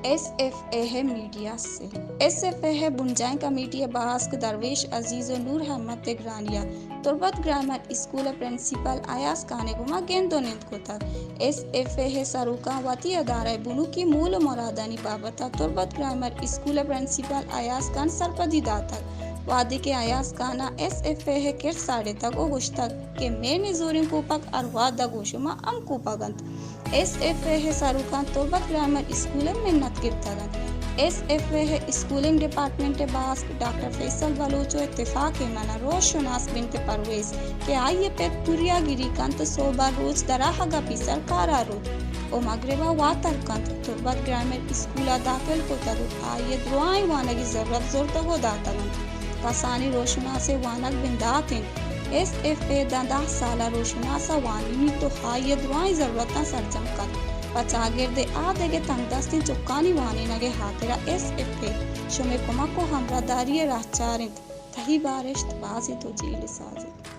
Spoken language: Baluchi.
ایس ایف اے ءِ media cell. S F A ءِ بنجاہیں کمیٹی ءِ باسک درویش عزیز ءُ نور احمد تگرانی ءَ تربت گرائمر اسکول ءِ پرنسپل ایاز خان ءِ گوما گند ءُ نند کتگ۔ ایس ایف اے ءِ سروکاں وتی ادارہ ءِ بنکی مول ءُ مرادانی بابت ءَ تربت گرائمر اسکول ءِ پرنسپل ایاز خان ءَ سرپدی داتگ، وھدے کہ ایاز خان ءَ ایس ایف اے ءِ کرد ساڑتگ ءُ گوشتگ کہ مئے نزوریں کوپگ ہر وھد ءَ گوں شما ہمکوپگ اَنت۔ ایس ایف اے ءِ سروکاں تربت گرائمر اسکول ءِ منت گپتگ اَنت۔ ایس ایف اے ءِ اسکولنگ ڈیپارٹمنٹ ءِ باسک ڈاکٹر فیصل بلوچ ءُ اتفاق ایمن ءَ روش شناس بنت پرویز کہ آئی ءِ پت پوریاگیری کنت، سہب ءَ روچ درآہگ ءَ پیسر کار ءَ روت ءُ مگرب ءَ واتر کنت، تربت گرائمر اسکول ءَ داخل کتگ ءُ آئی ءِ درائیں وانگی ضرورت زرتگ ءُ داتگ اَنت۔ کسانیں روشناسے وانگ بندات اِنت۔ ایس ایف اے داں دہ سال ءَ روشناس ءَ وانینیت ءُ آئی ءِ درائیں ضرورتاں سرجم کنت۔ پہ چاگرد ءِ آ دگہ تنگدستیں چکانی وانینگ ءِ ہاترا ایس ایف اے شمئے کمک ءُ ہمراہداری ءِ راہچار اِنت۔ تئی بارشت بازیت ءُ جیل سازیت۔